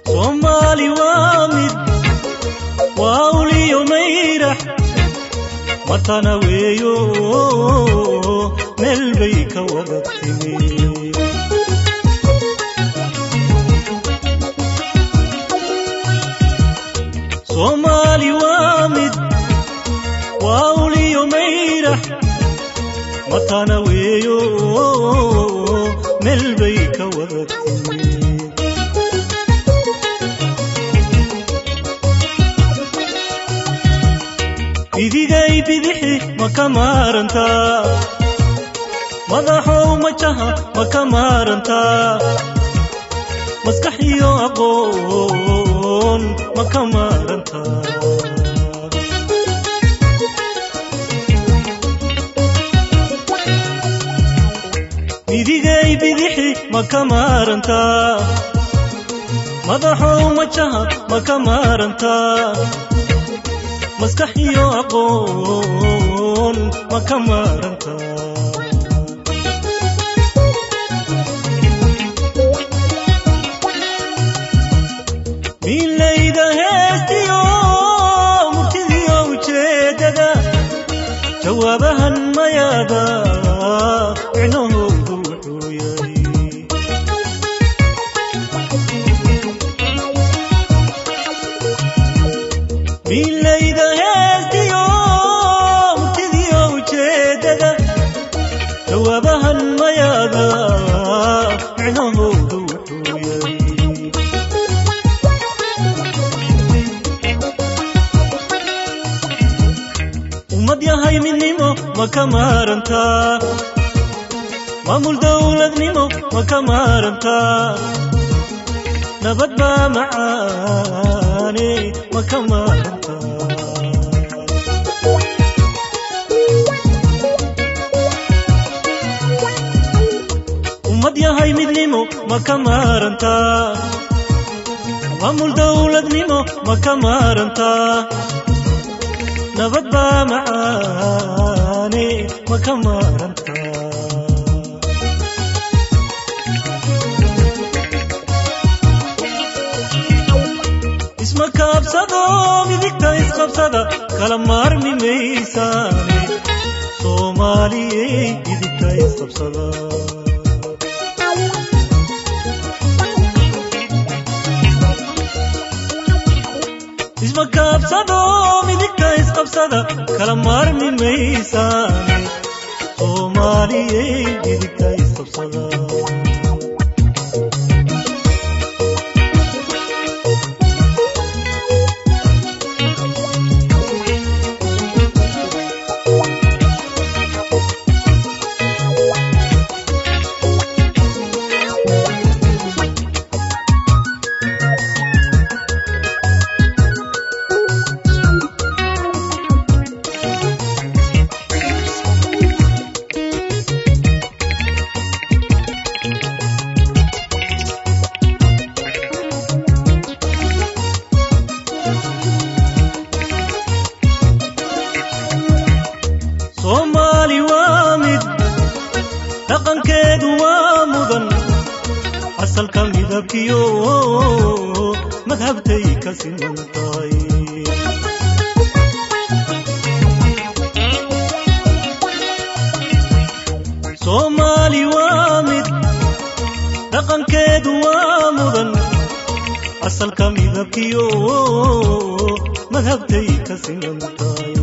Soomaali waa mid, waa uliyo mayrax, matana weeyo, meel bay ka wada timi. Soomaali waa mid, waa uliyo mayrax, matana weeyo, meel bay ka wada timi. Idigay bidixi ma ka maarantaa? Madaxow majaha ma ka maarantaa? Maskax iyo aqoon ma ka maarantaa? Idigay bidixi ma ka maarantaa? Madaxow majaha ma ka maarantaa? Maskax iyo aqoon ma ka maarantaa? Milayda heestiyo murtidiyo ujeedada, jawaabahan mayaada micnahoodu wuxuu yahay. Milayda heestiyo murtidiyo ujeedada, jawaabahan mayaada micnahoodu wuxuu yahay. Ummad yahay midnimo ma ka maarantaa? Maamul dowladnimo ma ka maarantaa? Nabad baa macaane ma ka maarantaa? Ummad yahay midnimo ma ka maarantaa? Maamul dowladnimo ma ka maarantaa? Nabad baa macaane ma ka maarantaa? Isma kaabsado, midigta isqabsada, kala maarmi maysaane, Soomaaliyey midigta isqabsada. Isma kaabsado, midigta isqabsada, kala maarmi maysaane, Soomaaliyey midigta isqabsada. Soomaali waa mid, dhaqankeedu waa mudan, asalka midabkiyo madhabtay ka siman tahay. Soomaali waa mid, dhaqankeedu waa mudan, asalka midabkiyo madhabtay ka siman tahay.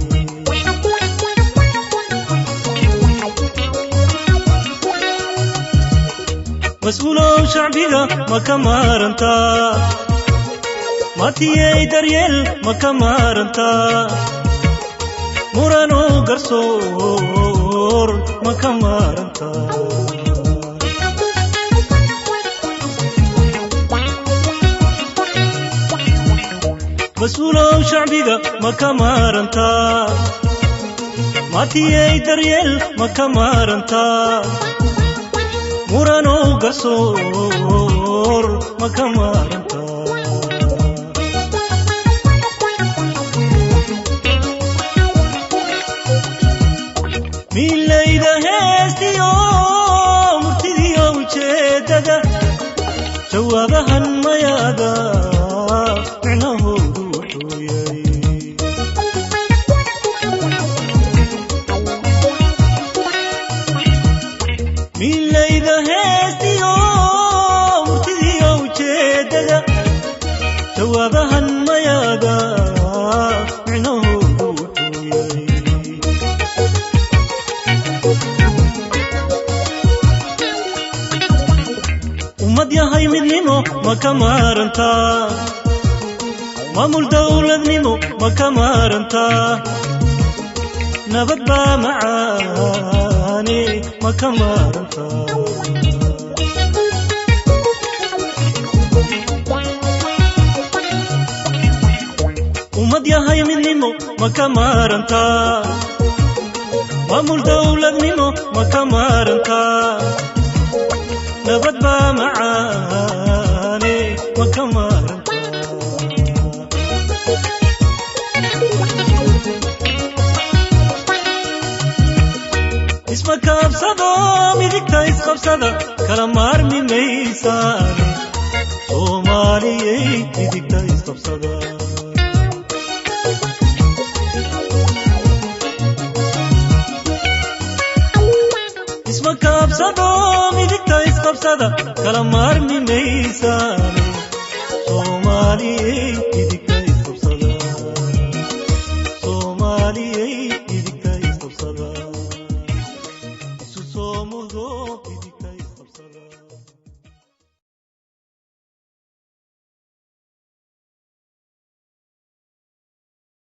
Mas-uulow shacbiga ma ka maarantaa? Matiyey daryeel ma ka maarantaa? Murano garsoor ma ka maarantaa? Mas-uulow shacbiga ma ka maarantaa? Matiyey daryeel ma ka maarantaa? Muranow garsoor ma ka maarantaa? Milayda heestiyo murtidiyo ujeedada, jawaabahan mayaada micnahoodu wuxuu yahay. Milayda heestiyo murtidiyo ujeedada, jawaabahan mayaada micnahoodu wuxuu yahay. Ummad yahay midnimo ma ka maarantaa? Maamul dowladnimo ma ka maarantaa? Nabad baa macaane ma ka maarantaa? Ummad yahay midnimo ma ka maarantaa? Maamul dowladnimo ma ka maarantaa? Nabad baa macaane ma ka maarantaa? Isma kaabsado, midigta isqabsada, kala maarmi maysaane. Soomaaliyey, midigta isqabsada. Isma kaabsado, midigta isqabsada, kala maarmi maysaane. Soomaaliyey,